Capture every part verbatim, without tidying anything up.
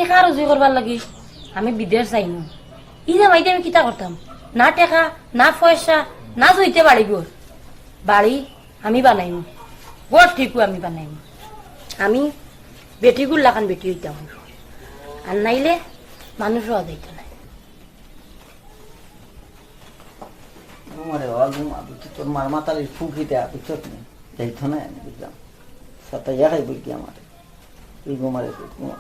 টেকা রুজি করবার লাগি আমি বিদেশ যাইমু। ই জামাইদি আমি কিতা করতাম? না টেকা, না পয়সা, না জইতে বাড়ি ঘর। বাড়ি আমি বানাইমু, ঘর ঠিকউ আমি বানাইমু। আমি বেটিগুর লাখান বেটি অইতাম অইবো, আর নাইলে মানুষ অওয়া যাইতো নায়। ঘুমারে বাবা, ঘুমা, বুঝছি তোর মার মাথার এই ফুকি দেয়া, বুঝছো তুমি? যাইতো না, আমি বুঝলাম। সাথে ইয়া খাই বুঝলি আমারে। তুই ঘুমারে, তুই ঘুমা।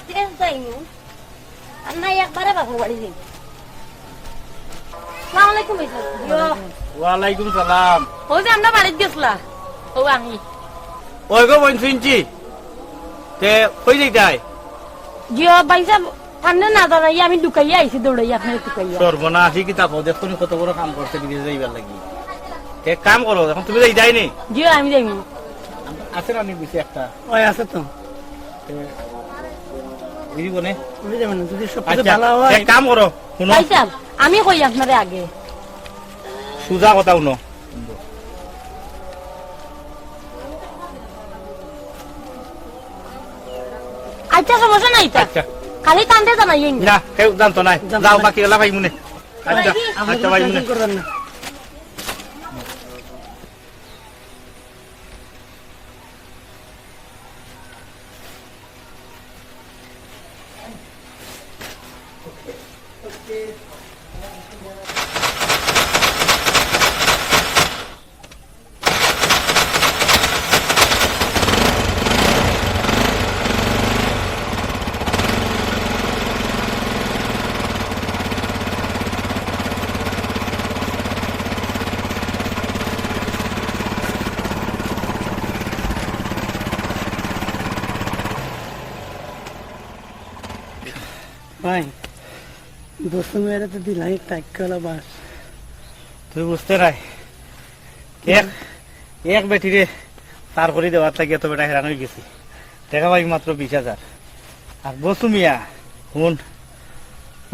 বিদেশ যাইমু, আর না একবারে বাপর বাড়ি যাইমু। আসসালামু আলাইকুম ভাইসাব। ইয়ো। ওয়ালাইকুম সালাম। অউ যে আমরা বাড়িত গেছলা, অউ আমি। ওই গো বইন শুনছি, তে কই যাইতায়? জিও ভাইসাব, ঠান্ডা না জানাই আমি ঢুকাইয়া আইছি দৌড়াইয়া আপনারে ঢুকাইয়া। সর্বনাশ, ই কিতা কও, দেখো নি কত বড় কাম করছে বিদেশ যাইবার লাগি। এক কাম করো, এখন তুমি যাইতায় নি? জিও, আমি যাইমু। আছে না নি বুঝি একটা? ওই আছে তো। এ, বুঝিব নে? বুঝি যাবেন না, যদি সব কিছু আচ্ছা, ভালো হয়। এক কাম করো, হুনো। ভাইসাব, আমি কই আপনারে আগে। সুজা কথা হুনো। আচ্ছা, সমস্যা নাই তো। আচ্ছা। খালি তানরে জানাইয়েন। না, কেউ জানতো নাই। জানতো যাও, নাই। বাকি ওলা ভাই মনে। আচ্ছা, ভাই, আচ্ছা, ভাই মনে। টেনশন করবেন না। ভাই, বসু মিয়ারে তো দিলাই টাইক্কালা বাস। তুই বুঝতে নাই, এক, এক বেটিরে তার করি দেওয়ার লাগি এত বেটা হেরান অই গেছি। টেকা পাই মাত্র বিশ হাজার। আর বসু মিয়া, হুন,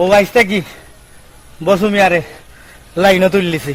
ও আইসটা কি বসু মিয়ারে লাইনও তুললিছি।